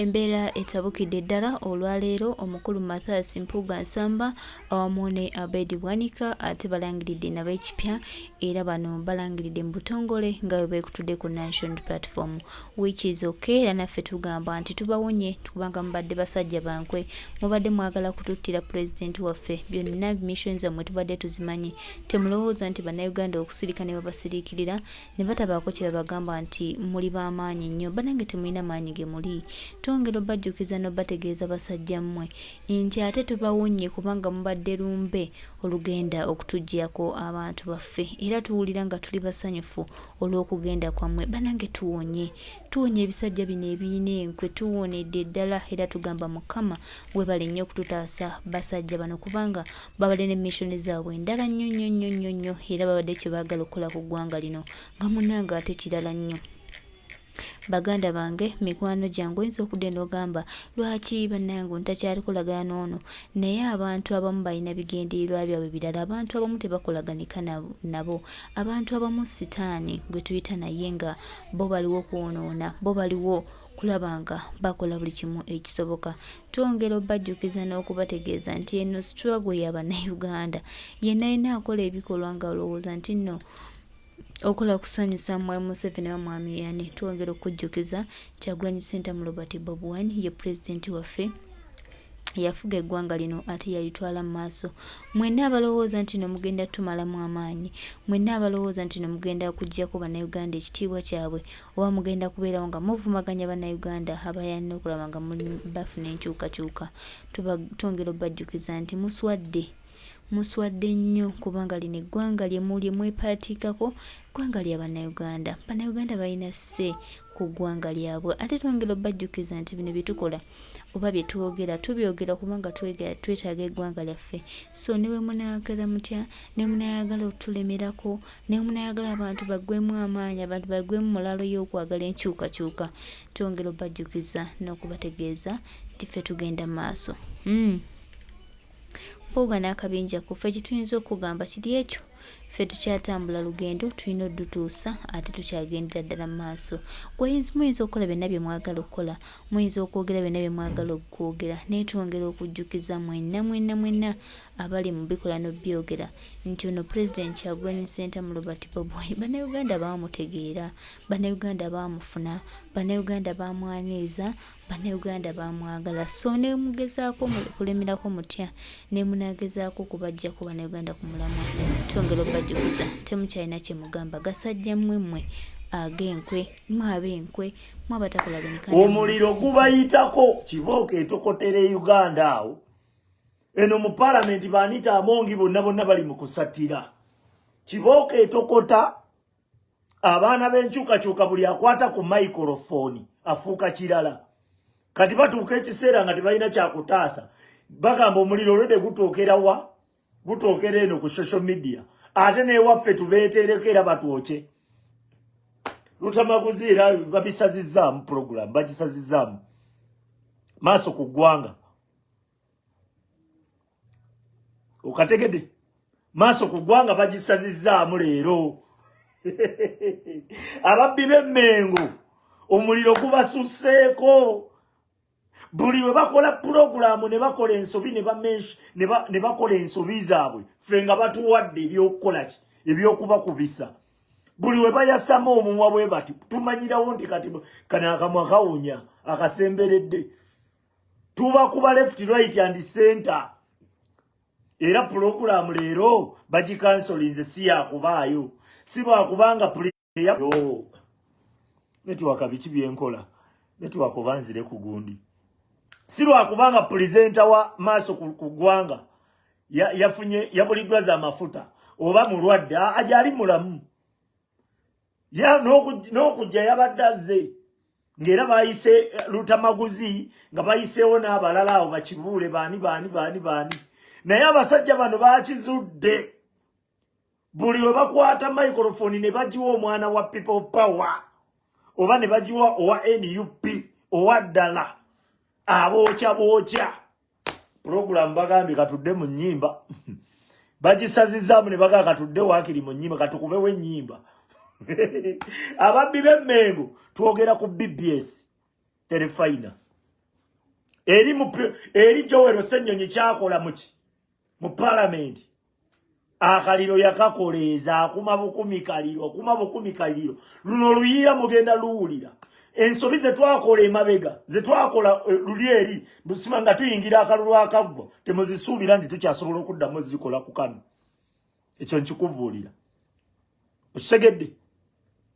Embeera etabukidde ddala olwaleero omukulu Mathias Mpuuga Nsamba awamu ne Abed Bwanika ate balangiridde nabo ekipya era bano balangiridde mu butongole nga bwe beekutudde ku National Platform which is okay era naffe tugamba nti tubawonye kubanga mubadde basajja bankwe mubadde mwagala kututtira pulezidenti waffe byonna mission zammwe tubadde tuzimanyi temulowooza nti bannayuganda okusirika ne babasiriikirira ne batabaako kye babagamba nti muli ba maanyi nnyo. Banange temulina maanyi ge muli. Twongera obajjukiza n'obategeeza basajja mmwe nti ate tubawonye kubanga mubadde lumbe olugenda okutuggyako abantu baffe era tuwulira nga tuli basanyufu olw'okugenda kwammwe. Banange tuwonye, tuwonye ebisajja bino ebirina enkwe, tuwonedde ddala era tugamba Mukama webale nnyo okututaasa basajja bano kubanga babadde ne mission zaabwe ndala nnyo nnyo nnyo nnyo nnyo era babadde kye baagala okukola ku ggwanga lino nga munnange ate kirala nnyo. Baganda bange, mikwano gyange, oyinza okudda n'ogamba lwaki bannange ntakyalikolagana n'ono, naye abantu abamu balina bigendererwa byabwe birala, abantu abamu tebakolaganika nabo, abantu abamu sitaani gwe tuyita naye nga bo baliwo kwonoona, bo baliwo kulaba nga bakola buli kimu ekisoboka. Twongera obajjukiza n'okubategeeza nti eno struggle ya Bannayuganda. Yenna yenna akola ebikolwa nga olowooza nti nno okola kusanyusa Mwami Museveni oba Mwami yani, twongera okukujjukiza Kyagulanyi Ssentamu Robert Bobi Wine ye pulezidenti waffe yafuga eggwanga lino ate yalitwala mu maaso. Mwenna abalowooza nti no mugenda tumalamu amaanyi, mwenna abalowooza nti no mugenda kuggyako Bannayuganda ekitiibwa kyabwe oba mugenda kubeerawo nga muvumaganya Bannayuganda abayanina okulaba nga bafuna enkyukakyuka, twongera obajjukiza nti muswadde. Muswadde nnyo kubanga lino eggwanga lye mwepaatiikako ggwanga lya Bannayuganda. Bannayuganda balina say ku ggwanga lyabwe ate twongera obajjukiza nti bino bye tukola oba bye twogera tubyogera kubanga twetaaga eggwanga lyaffe. So ne bwe munaagala mutya, ne munaayagala otulemerako, ne munaayagala abantu baggweemu amaanyi, abantu baggweemu mulaalo y'okwagala enkyukakyuka, twongera obajjukiza n'okubategeeza nti ffe tugenda mu maaso. Mpuuga n'akabinja ko ffe kye tuyinza okukugamba kiri ekyo, ffe tukyatambula lugendo tulina odutuusa ate tukyagendera ddala mu maaso. Muyinza okukola byonna bye mwagala okukola, muyinza okwogera byonna bye mwagala okwogera naye twongera okujjukiza mwenna mwenna mwenna abali mu bikola n'obyogera nti ono Pulezidenti Kyagulanyi Ssentamu Robert Bobi Wine Bannayuganda baamutegeera, Bannayuganda baamufuna, Bannayuganda baamwaniriza, Bannayuganda bamwagala so nemugezaako kulemerako mutya nemunagezaako okubajjako Bannayuganda ku mulamwa twongera obajjukiza temukyalina kyemugamba gasajja mmwe mmwe ag'enkwe mwe ab'enkwe mwe abatakolaganika Omuliro gubayitako kibooko etokotera e Uganda awo eno mu palamenti ba Anita Amongi bonna bonna bali mu kusattira kibooko etokota. Abaana b'enkyukakyuka buli akwata ku microphone afuuka kirala. Kati batuuka ekiseera nga tebalina kyakutaasa, bagamba omuliro olwedde gutookera wa? Gutookera eno ku social media, ate n'ewaffe tubeeteereko era batwokye. Lutamaguzi era babisazizzaamu, program bagisazizzaamu maaso ku ggwanga. Okategedde? Maaso ku ggwanga bagisazizzaamu leero. Ababbi b'Emmengo omuliro gubasusseeko. Buli lwe bakola pulogulaamu ne bakola ensobi ne bakola ensobi zaabwe, ffe nga batuwadde ebyokukola ki ebyokubakubisa. Buli we bayasama omumwa bwe bati tumanyirawo nti kati kano akamwa kawunya akasemberedde. Tubakuba left, right and center. Era pulogulaamu leero bagikansolinze, si yakubaayo, si lwakubanga network biki byenkola network oba nzire ku gundi, si lwakubanga pulezidenta wa maaso ku ggwanga yafunye yabuliddwa za mafuta oba mulwadde, agyali mulamu n'okujja yabadde azze ng'era bayise Lutamaguzi nga bayiseewo n'abalala awo bakibuule baani baani baani baani. Naye abasajja bano bakizudde buli lwe bakwata microphone ne bagiwa omwana wa People Power oba ne bagiwa owa NUP owa ddala abookya bookya pulogulaamu. Bagambye katudde mu nnyimba, bagisazizaamu ne bagamba katudde waakiri mu nnyimba, katukubewo ennyimba. Ababbi b'Emmengo, twogera ku BBS Terefayina. Eri mu eri Joel Ssenyonyi kyakola muki mu palamenti, akaliro yakakoleeza, akuma bukumi kaliro, akuma bukumi kaliro. Luno oluyiira mugenda luwulira. Ensobi ze twakola emabega, ze twakola eh, luli eri busima nga tuyingira akalulu akaggwa, temuzisuubira nti tukyasobola okuddamu zikola ku kano. Ekyo nkikubuulira, okitegedde?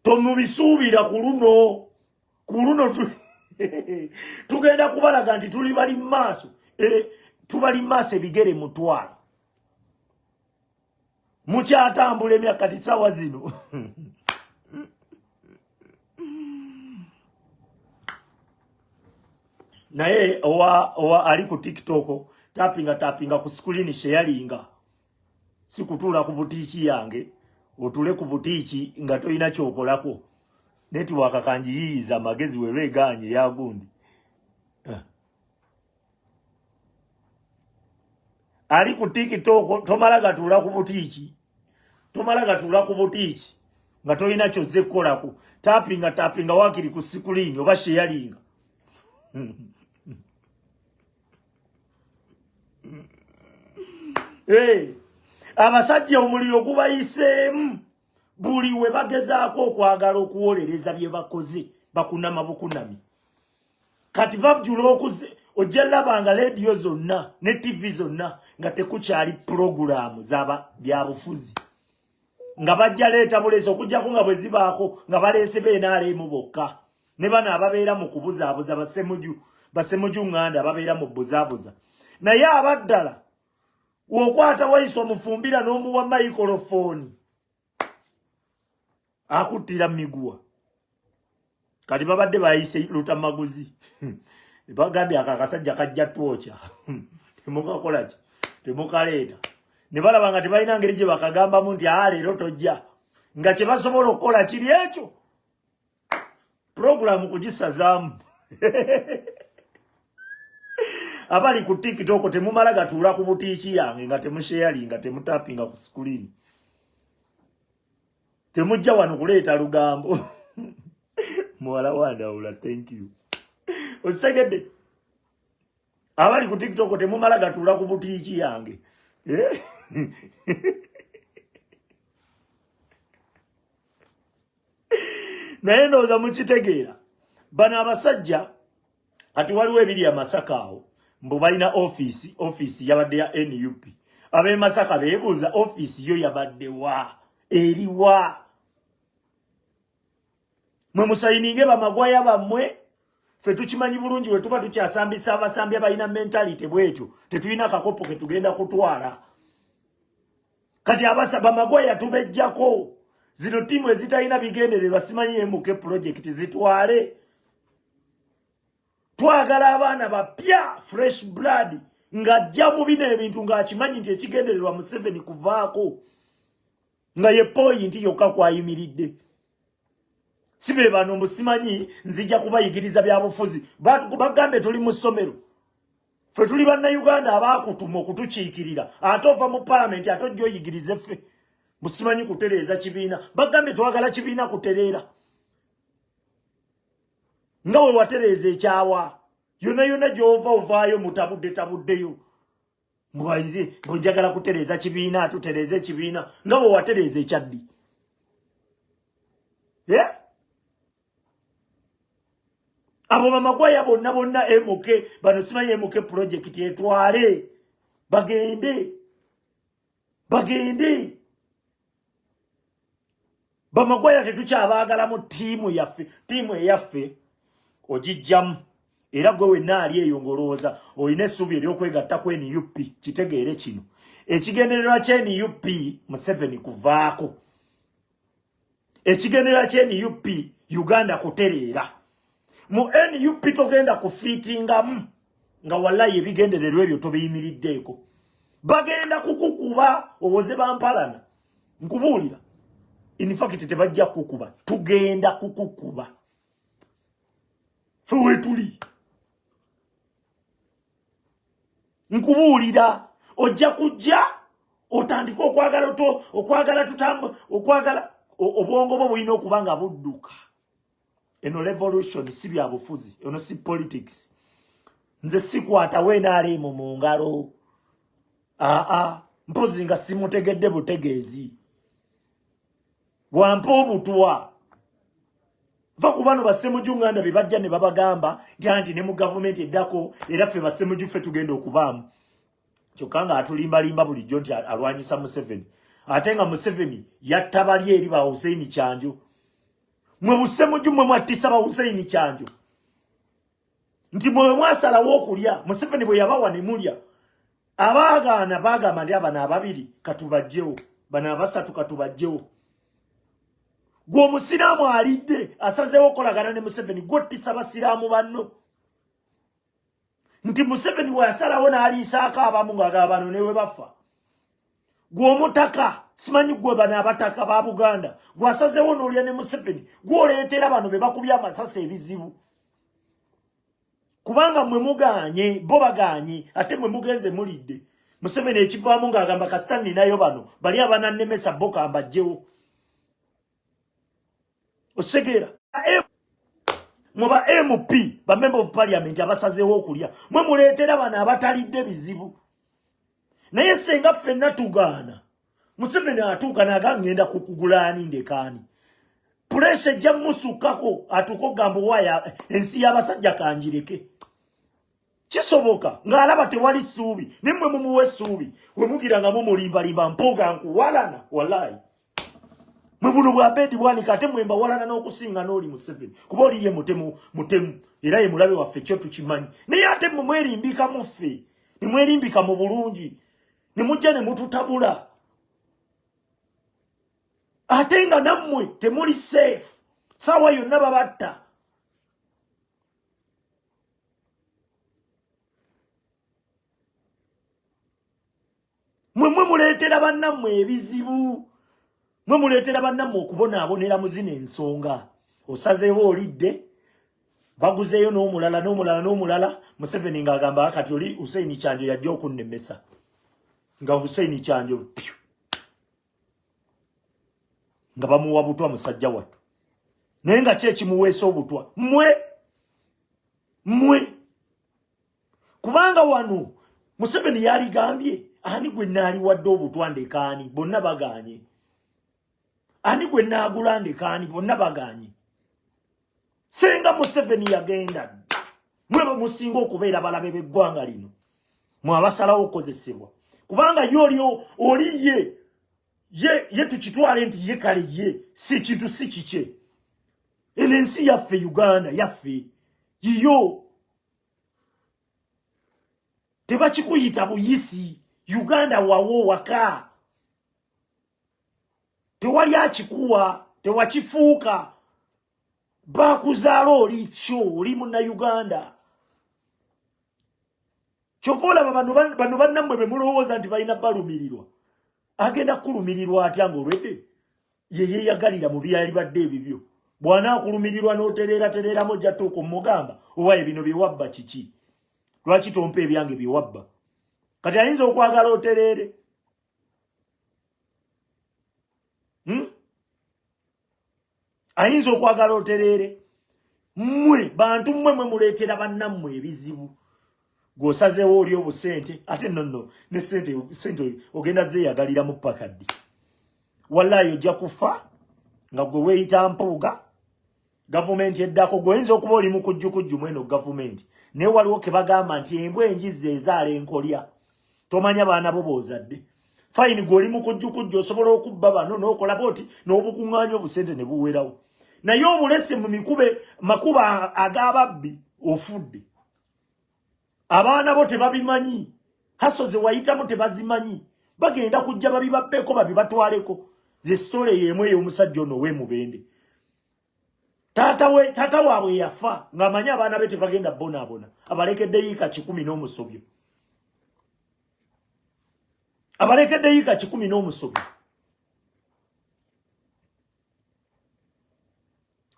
Tomubisuubira ku luno. Ku luno tugenda kubalaga nti tuli bali maaso, eh, tubali maaso ebigere mutwalo. Mukyatambula emyaka kati sawa zino. Naye owa owa ali ku TikTok, tapinga tapinga ku screen, sharinga. Si kutuula ku butiiki yange, otule ku butiiki nga tolina kyokolako. Netiwaaka kangiyiyiza amagezi weba egaanye eyagundi. Eh. Ali ku TikTok, tomala gatuula ku butiiki, tomala gatuula ku butiiki nga tolina kyozze kukolako. Tapinga tapinga wakiri ku sikuliini oba sheyalinga. Hey, abasajja omuliro gubayiseemu. Buli we bagezaako okwagala okuwolereza bye bakoze, bakunama bukunami. Kati bajula okuze ojja laba nga lediyo zonna ne ttivi zonna nga tekukyali pulogulaamu zaba byabufuzi, nga bajja leeta buleesi, okujjako nga bwe zibaako nga baleese beenaaleemu bokka ne bano ababeera mu kubuzaabuza, basemuju basemuju ŋŋanda ababeera mu buzaabuza. Naye abaddala wokwata wayisa omufumbira n'omuwa mayikolofooni, akuttira miguwa. Kati babadde bayise Lutamaguzi, bagambye ako akasajja kajja twokya, temukakola ki, temukaleeta. Ne balaba nga tebalina ngeri gye bakagambamu nti aa leero tojja, nga kye basobola okukola kiri ekyo, puroguramu kugisazaamu. Abali ku TikTok, temumala gatuula ku butiiki yange nga temusheyalinga, temutapinga ku sikuliini. Temujja wano kuleeta lugambo. Muwala wandawula, thank you. Okitegedde? Abali ku TikTok, temumala gatuula ku butiiki yange, eh? Naye ndowooza mukitegeera. Bano abasajja kati waliwo ebiri Amasaka awo, mbu balina ofiisi. Ofiisi yabadde ya NUP. Ab'e Masaka beebuuza, ofiisi yo yabadde wa, eriwa? Mwe musayininge bamagwaya bammwe. Ffe tukimanyi bulungi, we tuba tukyasambisa abasambi abalina mentality bwetyo, tetulina kakopo ke tugenda kutwala. Kati abasa bamagwaya tubejjako. Zino ttiimu ezitalina bigendererwa, simanyi MK project, zitwale. Twagala abaana bapya, fresh blood, ng'ajja mu bino ebintu ng'akimanyi nti ekigendererwa Museveni kuvaako, nga ye point yokka kwayimiridde. Si be bano mbu simanyi nzija kubayigiriza byabufuzi. Bagambe tuli mu ssomero. Ffe tuli Bannayuganda abaakutuma okutukiikirira, ate ova mu palamenti ate ojja oyigirize ffe musimanyi kutereeza kibiina. Bagambye twagala kibiina kutereera nga we watereeza ekyawa. Yonna yonna gy'ova ovaayo mutabudde tabuddeyo, mbwaze njagala kutereeza kibiina. Tutereeze ekibiina nga bwe watereeza ekyaddi, yeah? Abo bamagwaya bonna bonna, MK bano simanyi MK project, etwale, bagende bagende. Bamagwaya tetukyabaagala mu ttiimu yaffe. Ttiimu eyaffe ogijjamu. Era gwe wenna ali eyo ng'olowooza olina essuubi ery'okwegatta ku NUP, kitegeere kino: ekigendererwa kya NUP Museveni kuvaako, ekigendererwa kya NUP Uganda kutereera. Mu NUP togenda kufiitingamu nga wallayi ebigendererwa ebyo tobiyimiriddeeko. Bagenda kukukuba owoze bampalana. Nkubuulira, in fact tebajja kukukuba, tugenda kukukuba fe wetuli. Nkubuulira, ojja kujja otandike okwagala okwagala tutamba okwagala obwongo bwo bulina okuba nga budduka. Eno revolution si byabufuzi, eno si politics. Nze sikwatawo enaaliimu mu ngalo, aa, mpozi nga simutegedde butegeezi. Wampa obutwa, va ku bano basemuju nganda be bajja ne babagamba nti anti ne mu gavumenti eddako era ffe basemuju ffe tugenda okubaamu, kyokka nga atulimbalimba bulijjo nti alwanyisa Museveni, ate nga Museveni yatta bali eri ba Hussein Kyanjo. Mwe busemuju mwe mwattisa ba Hussein Kyanjo, nti mwe mwasalawo okulya Museveni bwe yabawa ne mulya. Abaagaana bagamba nti abano ababiri katubajjewo, bano abasatu katubajjewo. Gwe omusiraamu alidde asazeewo okukolagana ne Museveni, gwottisa basiraamu banno, nti Museveni bweyasalawo n'aliisaako abamu ng'agaba bano newe bafa. Gwe omutaka, simanyi gwe bano abataka ba Buganda, gwasazeewo n'olya ne Museveni, gwoleetera bano be bakubye amasasi ebizibu, kubanga mwe mugaanye, bo bagaanye, ate mwe mugenze mulidde. Museveni ekivaamu ng'agamba kasita ninayo bano bali abanannemesa bo kambajjewo. Osegeera mwe ba MP, ba member of parliament abasazeewo okulya, mwe muleetera bano abatalidde bizibu. Naye senga ffenna tugaana, Museveni atuuka naga ngenda kukugulaani ndekaani, puresha ejja musukkako, atuuka okugamba owaya ensi y'abasajja kanjireke. Kisoboka ng'alaba tewali ssuubi, naye mmwe mumuwa essuubi, we mugira nga mumulimbalimba. Mpuuga nkuwalana, wallahi mwe buno bwa Bedi Bwanika, ate mwe mbawalana n'okusinga n'oli Museveni, kuba oli ye mutemu mutemu era ye mulabe waffe, kyo tukimanyi. Naye ate mwe mwerimbika mu ffe, ne mwerimbika mu bulungi, ne mujja ne mututabula, ate nga nammwe temuli safe, saawa yonna babatta. Mwe mwe muleetera bannammwe ebizibu, mwe muleetera bannammwe okubonaabonera mu zino ensonga. Osazeewo olidde, baguzeeyo n'omulala n'omulala n'omulala. Museveni ng'agamba kati oli Hussein Kyanjo yajja okunnemesa, nga Hussein Kyanjo pyu nga bamuwa butwa, musajja wattu. Naye nga ki ekimuweesa obutwa? Mmwe, mmwe, kubanga wano Museveni yaligambye ani gwe naaliwadde obutwa ndekaani, bonna bagaanye. Ani gwe naagula ndekaani, bonna bagaanye. Senga Museveni yagenda dda, mwe bamusinga okubeera balabe b'eggwanga lino, mwe abasalawo okukozesebwa, kubanga ye oli oli ye ye ye tukitwale nti ye kale ye si kintu si kikye. Eno ensi yaffe Uganda yaffe yiyo, tebakikuyita buyisi. Uganda wawo waka, tewali akikuwa, tewakifuuka, bakuzaala oli kyo, oli munnauganda. Kyova olaba bano bannammwe be mulowooza nti balina balumirirwa, agenda kukulumirirwa atya ng'olwedde ye yeeyagalira mu byalibadde ebibyo? Bw'anaakulumirirwa n'otereera tereeramu, ojja tuuka omugamba owaye bino bye wabba kiki, lwaki tompa ebyange bye wabba? Kati ayinza okwagala otereere, Ayinza okwagala otereere. Mmwe bantu mmwe mwe muleetera bannammwe ebizibu. Gw'osazeewo oli obusente, ate nonno ne sente sente ogenda zeeyagaliramu paka ddi? Wallayi ojja kufa nga gwe weeyita Mpuuga. Gavumenti eddako gweoyinza okuba oli mukujjukujju mweno gavumenti, naye waliwo ke bagamba nti embwa enjizzi ezaala enkolya. Tomanya baana bo b'ozadde. Fayini, gwe oli mukujjukujju, osobola okubba bano n'okola bwoti n'obukuŋŋaanya obusente ne buwerawo, naye obulese mu mikube makuba ag'ababbi, ofudde. Abaana bo tebabimanyi, haso ze wayitamu tebazimanyi, bagenda kujja babibabbeko babibatwaleko. Ze sitole y'emu ey'omusajja ono ow'emubende, taata we, taata waabwe yafa ng'amanyi abaana be tebagenda bonaabona, abalekedde yiika 100 n'omusobyo, abalekedde yiika 100 n'omusobyo.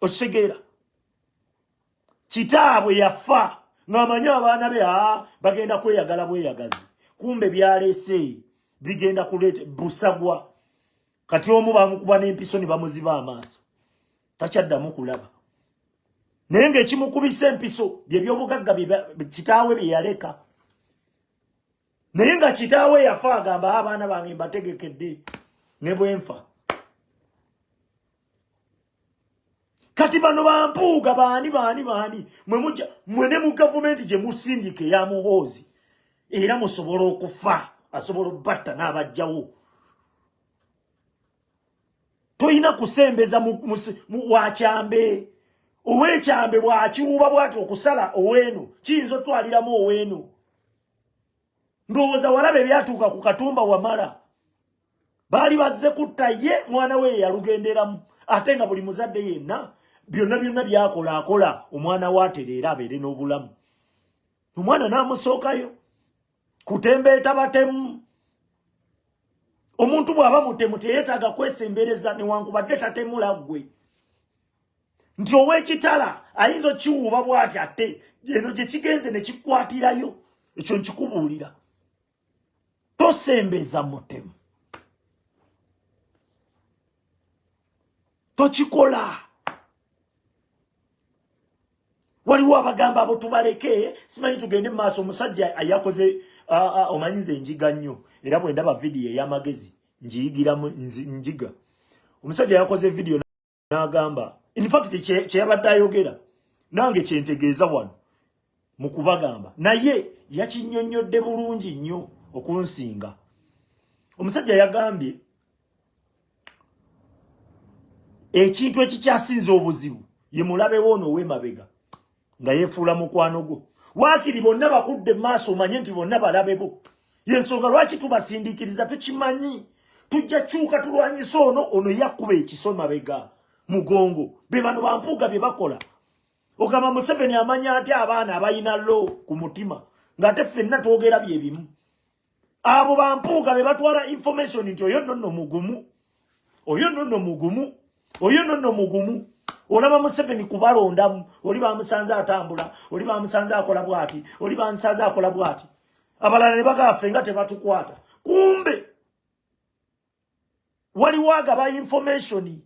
Okitegeera? Kitaabwe yafa ng'amanyi abaana be aa bagenda kweyagala bweyagazi, kumbe byaleese bigenda kuleeta busagwa. Kati omu bamukuba n'empiso ne bamuziba amaaso, takyaddamu kulaba. Naye ng'ekimukubisa empiso bye byobugagga kitaawe bye yaleka. Naye nga kitaawe yafa agamba abaana bange mbategekedde ne bwenfa. Kati bano bampuuga baani baani baani mwe mujja mwe ne mu gavumenti gye musindika eya Muhoozi era musobola okufa, asobola obbatta n'abajjawo. Toyina kusembeza wakyambe ow'ekyambe bw'akiwuba bw'ati okusala ow'eno kiyinza otwaliramu ow'eno. Ndowooza walaba ebyatuuka ku Katumba Wamala. Baali bazze kutta ye mwana we yalugenderamu, ate nga buli muzadde yenna byonna byonna byakola akola omwana we atereera abeere n'obulamu. Omwana n'amusookayo kutembeeta batemu. Omuntu bw'aba mutemu teyeetaaga kwesembereza newankubadde tatemula ggwe. Nti ow'ekitala ayinza okiwuuba bw'ati ate eno gye kigenze ne kikwatirayo. Ekyo nkikubuulira, tosembeza mutemu, tokikola. Waliwo abagamba abo tubaleke, simanyi tugende mu maaso. Omusajja yakoze, omanyi nze njiga nnyo, era bwe ndaba vidiyo ey'amagezi njiyigiramu, njiga. Omusajja yakoze vidiyo n'agamba, in fact kye yabadde ayogera nange kyentegeeza wano mu kubagamba, naye yakinnyonnyodde bulungi nnyo okunsinga. Omusajja yagambye ekintu ekikyasinze obuzibu ye mulabe wo ono ow'emabega nga yeefuula mukwano gwo. Waakiri bonna bakudde mu maaso omanye nti bonna balabe bo. Yensonga lwaki tubasindiikiriza, tukimanyi tujja kyuka tulwanyisa ono, ono yakkuba ekiso mabega mugongo. Be bano bampuuga bye bakola. Ogamba Museveni amanya atya abaana abalina lo ku mutima ng'ate ffenna twogera bye bimu. Abo bampuuga be batwala information nti oyo nno nno mugumu, oyo nno nno mugumu, oyo nno nno mugumu. Olaba Museveni kubalondamu, oli bamusanze atambula, oli bamusanze akola bw'ati, oli bamusanze akola bw'ati, abalala ne bagaffe nga tebatukwata. Kumbe waliwo agaba information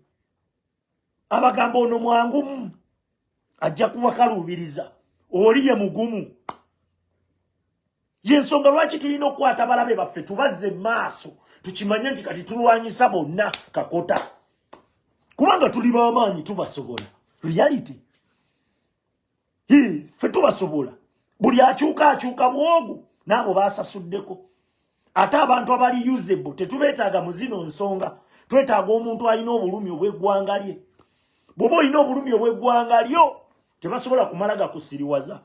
abagamba ono mwangumu ajja kuwakaluubiriza, oli ye mugumu. Yensonga lwaki tulina okukwata abalabe baffe tubazze maaso, tukimanye nti kati tulwanyisa bonna kakota, kubanga tuli b'amaanyi, tubasobola. Reality, ffe tubasobola. Buli akyuka akyuka bwogu n'abo basasuddeko. Ate abantu abali usable tetubeetaaga mu zino nsonga. Twetaaga omuntu alina obulumi obw'eggwanga lye. Bw'oba olina obulumi obw'eggwanga lyo tebasobola kumala gakusiriwaza.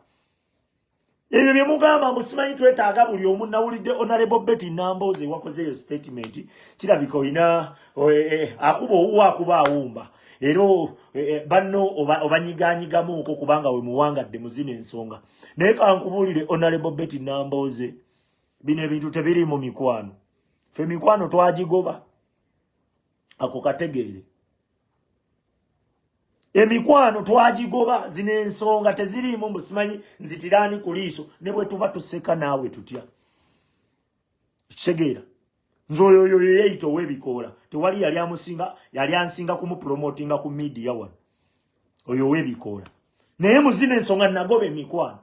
Ebyo bye mugamba mbu simanyi twetaaga buli omu. Nawulidde Honorable Betty Nambooze wakozeeyo statement, kirabika olina akuba owuwo akuba awumba, era banno obanyiganyigamuuko kubanga we muwangadde mu zino ensonga. Naye kankubuulire Honorable Betty Nambooze, bino ebintu tebiri mu mikwano. Ffe mikwano twagigoba, ako kategeere. Emikwano twagigoba, zino ensonga teziriimu mbu simanyi nzitiraani ku liiso, ne bwe tuba tuseka naawe tutya. Kitegeera nze oyo oyo yeeyita ow'ebikoola, tewali yali amusinga, yali ansinga kumupromotinga ku midiya wano, oyo ow'ebikoola. Naye mu zino ensonga nagoba emikwano.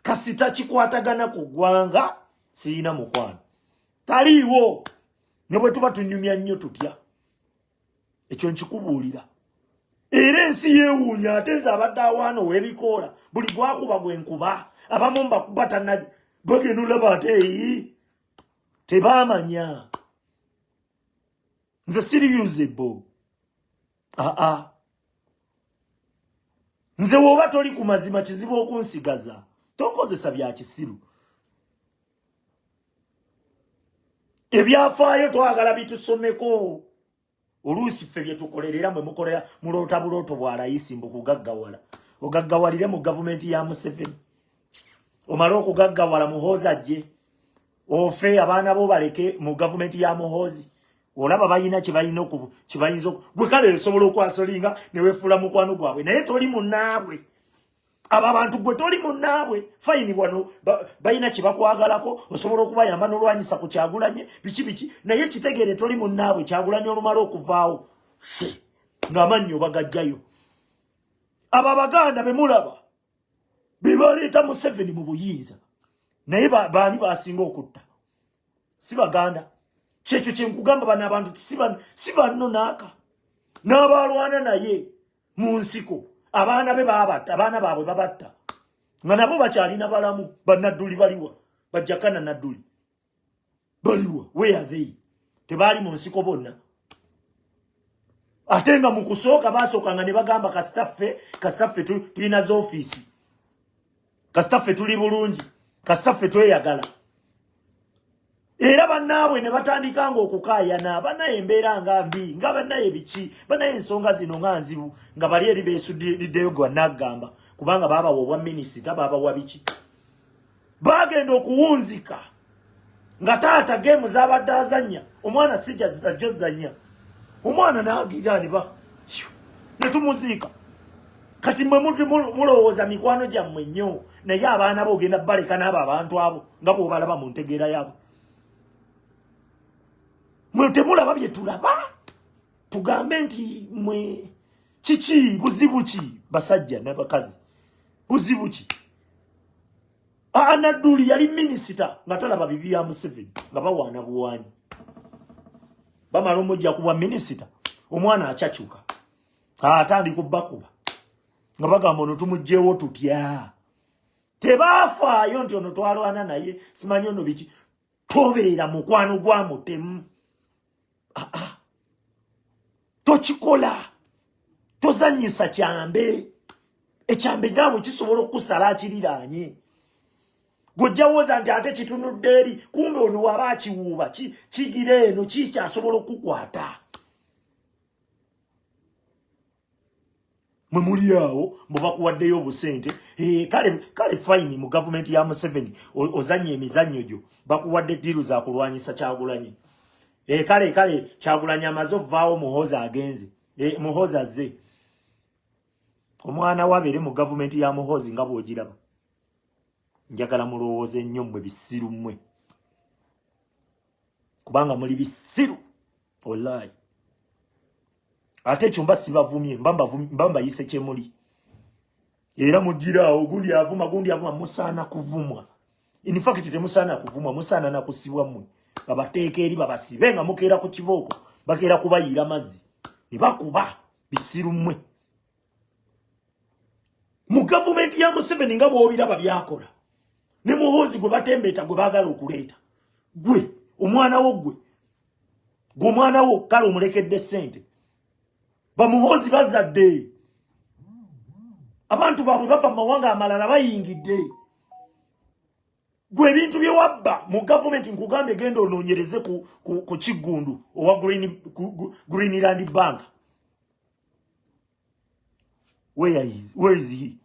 Kasita kikwatagana ku ggwanga siyina mukwano, taliiwo, ne bwe tuba tunyumya nnyo tutya. Ekyo nkikubuulira. Era ensi yeewuunya, ate nze abadde awaana ow'ebikoola buli gwakuba gwe nkuba, abamu mbakuba tanna bagenda olaba ate eyi tebaamanya nze siri usable. Aa, nze woba toli ku mazima kizibu okunsigaza, tokozesa bya kisiru. Ebyafaayo twagala bitusomeko. Oluusi ffe bye tukolera era mwe mukolera muloota bulooto bwa layisi mbu kugaggawala. Ogaggawalire mu gavumenti ya Museveni, omale okugaggawala Muhoozi ajje ofe, abaana bo baleke mu gavumenti ya Muhoozi. Olaba balina kye balina kye bayinza gwe. Kale osobola okwasolinga ne weefuula mukwano gwabwe, naye toli munnaabwe. Abo abantu gwe toli munnaabwe. Fine, wano balina kye bakwagalako, osobola okubayamba n'olwanyisa ku Kyagulanye biki biki, naye kitegeere toli munnaabwe. Kyagulanye olumala okuvaawo se ng'amannyo bagajjayo. Abo Abaganda be mulaba be baleeta Museveni mu buyinza, naye baani basinga okutta? Si Baganda? Kyekyo kyenkugamba, bano abantu si banno naaka n'abalwana naye mu nsiko, abaana be babatta, abaana baabwe babatta nga nabo bakyalina balamu. Bannadduli baliwa? Bajjakana Nadduli baliwa? Where are they? Tebaali mu nsiko bonna? Ate nga mu kusooka basookanga ne bagamba, kasitaffe, kasitaffe tulina z'ofiisi, kasitaffe tuli bulungi, kasitaffe tweyagala. Era bannaabwe ne batandika nga okukaayana, bannaye embeera nga mbi, nga bannaye biki, bannaye ensonga zino nga nzibu, nga bali eri beesudiddeyo gwa naggamba, kubanga baabawa obwa minisita, baabawa biki. Bagenda okuwunzika nga taata geemu zabadde azannya, omwana sijajjo zanya, omwana nagira niba netumuziika. Kati mwe mulowooza mikwano gyammwe nnyo, naye abaana bo ogenda baleka n'abo abantu abo nga bw'obalaba mu ntegeera yaabwe. Mwe temulaba bye tulaba. Tugambe nti mwe kiki? Buzibu ki, basajja n'abakazi? Buzibu ki? Nadduli yali minisita nga talaba bibi bya Museveni, nga bawaana buwaanyi. Bamala omujja kubwa minisita, omwana akyakyuka, atandika obbakuba nga bagamba, ono tumugjewo tutya? Tebaafaayo nti ono twalwana naye, simanyi ono biki. Tobeera mukwano gwa mutemu. Aa, tokikola. Tozanyisa kyambe. Ekyambe naawe kisobola okukusala akiriraanye. Gwojjawooza nti ate kitunudde eri, kumbe ono waba akiwuuba kigira eno, kikyasobola okukukwata. Mwe muli awo mwe bakuwaddeyo obusente. Eh, kale kale, fine, mu gavumenti ya Museveni ozannya emizannyo gyo, bakuwadde deal za kulwanyisa Kyagulanyi. Eh, kale kale, Kyagulanyi amaze ovaawo, Muhoozi agenze. Eh, Muhoozi azze, omwana we abeere mu gavumenti ya Muhoozi nga bw'ogiraba. Njagala mulowooze nnyo mmwe bisiru mmwe, kubanga muli bisiru wallahi. Ate ekyo mba sibavumye, mba mbayise kyemuli. Era mugiraawo, gundi avuma, gundi avuma. Musaana kuvumwa. In fact temusaana kuvumwa, musaana nakusibwa mmwe. Babateeka eri babasibe nga mukeera ku kibooko, bakeera kubayiira mazzi ne bakuba. Bisiru mmwe. Mu gavumenti ya Museveni nga bw'obiraba byakola ne Muhoozi gwe batembeeta, gwe baagala okuleeta, gwe omwana wo, gwe omwana wo kale omulekedde ssente. Bamuhoozi bazadde abantu baabwe bava mu mawanga amalala bayingidde. Gwe ebintu bye wabba mu gavumenti, nkugambye genda onoonyereze ku Kiggundu owa Greenland Bank. Where is he?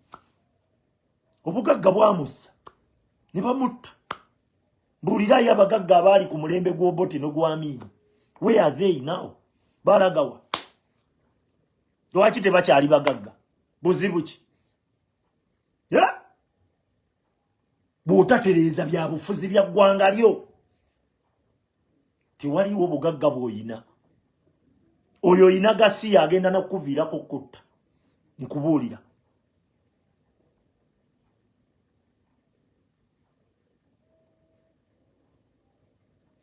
Obugagga bwamussa ne bamutta. Mbuulirayo abagagga abaali ku mulembe gw'Obote n'ogw'Amiini, where are they now? Balagawa? Lwaki tebakyali bagagga? Buzibu ki? Yeah? Bw'otatereeza bya bufuzi bya ggwanga lyo, tewaliwo bugagga bw'oyina. Oyo oyina gasiya agenda nakukuviirako kutta, nkubuulira.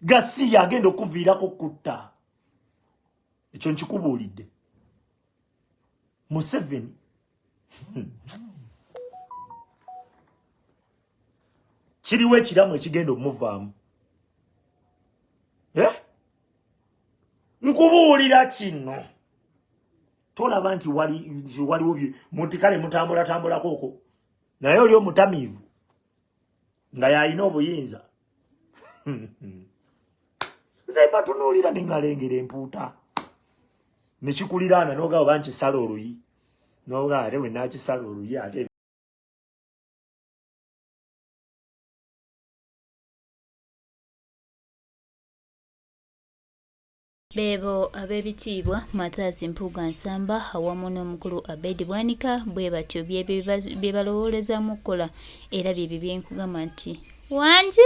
Gasiya agenda okuviirako kutta, ekyo nkikubuulidde. Museveni kiriwo ekiramu ekigenda omuvaamu. Eh? Nkubuulira kino, tolaba nti waliwo muti kale mutambulatambulako okwo, naye oli omutamiivu nga yalina obuyinza. Nze mbatunuulira nengalengera empuuta nekikuliraana, nogaba oba nkisala oluyi, noga ate we nakisala oluyi ate. Beebo ab'ebitiibwa Mathias Mpuuga Nsamba awamu n'omukulu Abed Bwanika. Bwe batyo bye balowoolezaamu okukola, era byebyo bye nkugamba nti wangi.